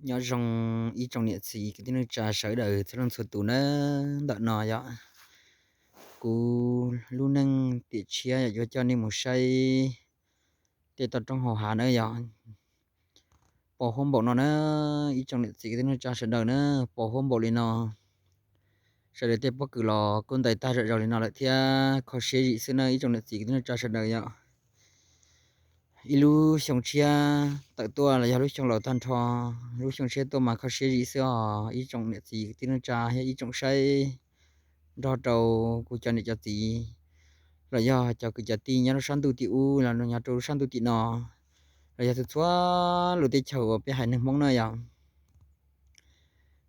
Nyob zoo ib tsoom niam txiv kwv tij neej tsa sawv daws txhua leej txhua tus nawb. Ntawm no yog kuv lub neej tiam tshiab yog yuav coj nej mus saib tej toj roob hauv hav na yog pos huab npaum no na. Ib tsoom niam txiv kwv tij neej tsa sawv daws na, pos huab npaum li no. Sawv daws tej pob kws los kuj ntais tag zom zaws li no lawm thiab, kho siab zim xwb na ib tsoom niam txiv kwv tij neej tsa sawv daws yom. Ib lub xyoo tshiab tawm tuaj los yog lub xyoo laus tag nrho, lub xyoo tshiab tuaj mas kho siab zim xwb os ib tsoom niam txiv kwv tij neej tsa thiab ib tsoom saib nrog rau kuv cov niam cov txiv los yog cov kwv cov tij nyob rau sab ntuj tim ub los nyob rau sab ntuj tim no, los yog txhua txhua lub teb chaws uas peb haiv neeg Hmoob na yom.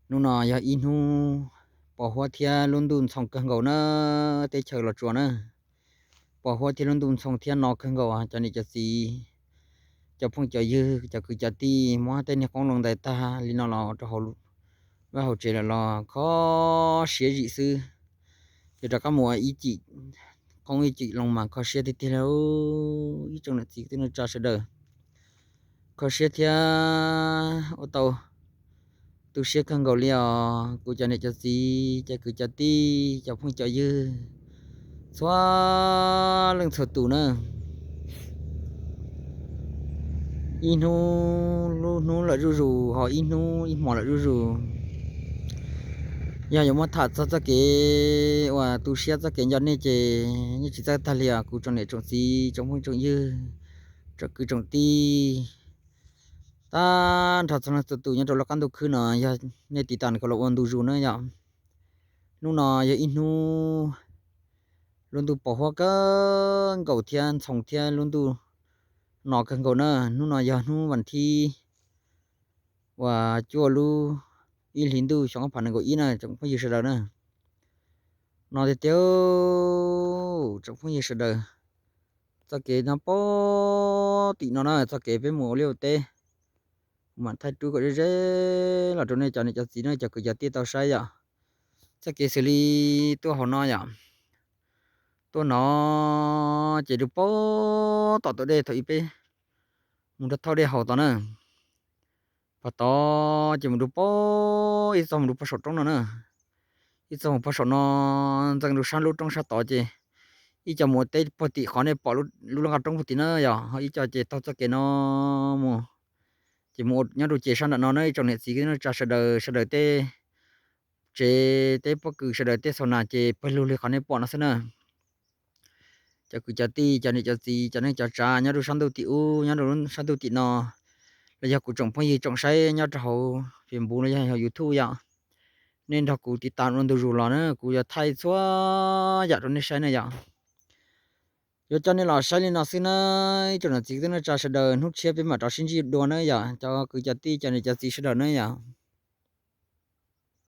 Hnub no yog ib hnub pos huab thiab lub ntuj ntxhoo kawg nkaus na, teb chaws Los Tsuas na. Pos huab thiab lub ntuj ntxhoo thiab no kawg nkaus cov niam cov txiv, cov phooj cov ywg, cov kwv cov tij, muab tej niag qoob loo ntais tag li no los rau hauv vaj hauv tsev lawm los kho siab zim xwb. Yuav rov qab mus ua ib cim qoob ib cim loo mas kho siab tiag tiag li ib tsoom niam txiv kwv tij neej tsa sawv daws. Kho siab thiab ua tau tu siab kawg nkaus li os kuv cov niam cov txiv, cov kwv cov tij, cov phooj cov ywg, txhua leej txhua tus na. Ib hnub lub hnub lawm zuj zus, ho ib hnub ib hmo lawm zuj zus. Yog yuav muab tham txog txoj kev uas tu siab txoj kev nco nej ces yeej tsis txawj tag li os kuv tsoom niam tsoom txiv, tsoom phooj tsoom ywg, tsoom kwv tsoom tij, tag nrho txhua leej txhua tus nyob rau lub qab ntuj khwb no, yog nej tiv tam kuv los ua ntu zus na yom. Hnub no yog ib hnub lub ntuj pos huab kawg nkaus thiab ntxhoo thiab lub ntuj no kawg nkaus na. Hnub no yog hnub vas thib uas cuaj lub ib hlis ntuj xyoo ob phav nees nkaum ib na tsoom phooj ywg sawv daws na. No tiag tiag tsoom phooj ywg sawv daws, txoj kev no pem tim no na, txoj kev peb mus ua liaj ua teb, kuv mam thaij rub kom ze ze los rau nej cov niam cov txiv no cov kwv cov tij tau saib yom. Txoj kev xws li tuaj hauv no yom, tuaj no ces rub pem tom tus dej thaum ub peb mus rau thauj dej haus tod na. Pog tod ces mus rau pem, ib txog mus rau pog saum roob no na, ib txog mus pog saum no, ntxeev rau sab lub roob sab tod ces ib co mus ua teb puag tim qhov nej pom lub laj nqaj roob puag tim na yom, ho ib co ces taug txoj kev no mus, ces mus ua nyob rau ces sab nram no na ib tsoom niam txiv kwv tij neej tsa sawv daws, sawv daws tej tsev tej pob kws sawv daws tej xaus nas ces pawg lug li qhov nej pom no xwb na. Cov kwv cov tij, cov niam cov txiv, cov neej cov tsav nyob rau sab ntuj tim ub, nyob rau sab ntuj tim no, los yog kuv tsoom phooj ywg tsoom saib nyob rau hauv Facebook los yog hauv YouTube yom, nej nrog kuv tiv tam ua ntu zus los na, kuv yuav thaij txhua yam rau nej saib na yom. Yuav coj nej los saib li no xwb na, ib tsoom niam txiv kwv tij neej tsa sawv daws, hnub tshiab peb mam rov sib ntsib dua na yom, cov kwv cov tij cov niam cov txiv sawv daws na yom.